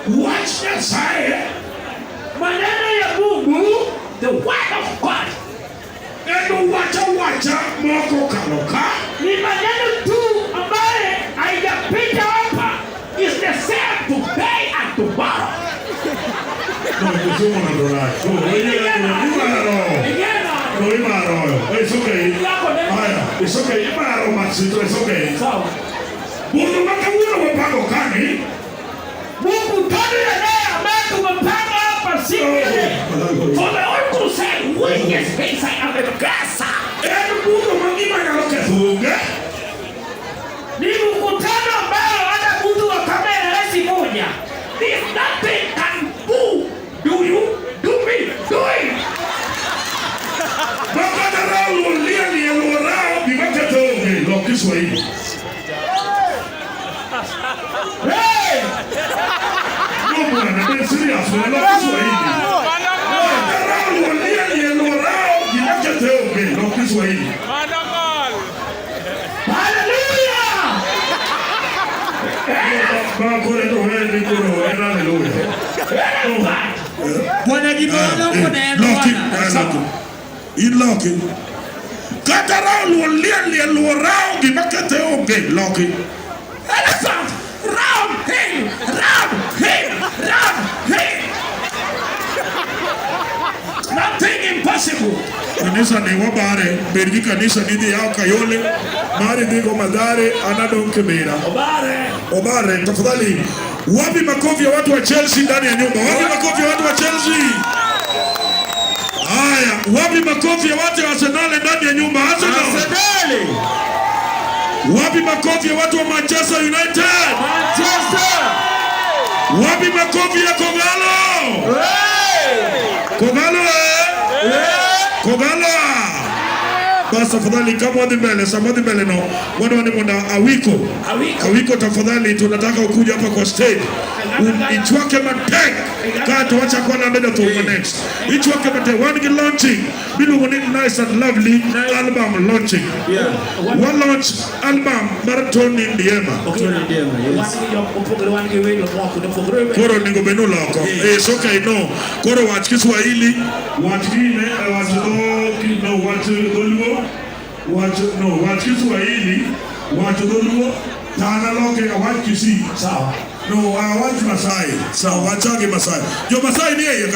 Wach Nyasaye. Maneno ya Mungu, The word of God. En wach awacha mok okalo ka. Ni maneno tu ambaye haijapita hapa, is the same today and tomorrow. No, Kisumu na rach. Oh, imaro. Ingena. No, imaro. It's okay. Yako ne. Haya, it's okay. Imaro Maxito, it's okay. Sawa. Budho ma kawuono wapango kani. Mkutano ya leo ambaye tumepanga hapa siku ya leo. For the whole crusade, which is inside of the Gaza. En budho ma gima nyalo ketho onge. Ni mkutano ambao hata mtu wa kamera hawezi moja. This nothing can do. Do you? Do me? Do it. Ma kata rao liel e alworao gima ketho onge. Lok Kiswahili. Hey! No bwana, be serious, bwana, lok Kiswahili. Kata rao liel e alworao gima ketho onge. Lok Kiswahili. Haleluya! Ma koro to en koro en hallelujah. Bwana gima waloko ne en Loki, bwana. loki. In loki. Kata rao luo liel e alworao gima kethe onge. Loki. Elephant, round hill, round hill, round hill. Nothing impossible. Kanisa ni wabare, bed gi kanisa ni dhi yawo Kayole, mari dhi go Mathare, an adong' Kibera. Obare. Obare, tafadhali. Wapi makofi ya watu wa Chelsea ndani ya nyumba? Wapi makofi ya watu wa Chelsea? Haya, wapi makofi ya watu wa Arsenal ndani ya nyumba? Arsenal. Arsenal. Wapi makofi ya watu wa Manchester United? Manchester. Wapi makofi ya Kogalo? Hey! Kogalo eh? Kogalo. Basi tafadhali kama wadhi mbele, sama wadhi mbele no. Wadwa ni mondo Awiko. Awiko. Awiko tafadhali tunataka ukuja hapa kwa stage. Ichwake matek. Kato wacha kwa na ndio tuuma next. Ichwake matek. Wan gi launching. Miluongo ni Nice and Lovely album launching. Yeah. Wa launch album mar Tony Ndiema. Tony Ndiema, yes. Wan gi jok mopogore, wan gi welo moa kuonde mopogore. Koro onego bed ni uloko. Eh, it's okay, no. Koro wach Kiswahili, wach gine, wach dho, no, wach dholuo, wach, no, wach Kiswahili, wach dholuo, tana loke wach Kisii. Sawa. No, wach Masai. Sawa, wachagi Masai. Jo Masai ni e iye ka.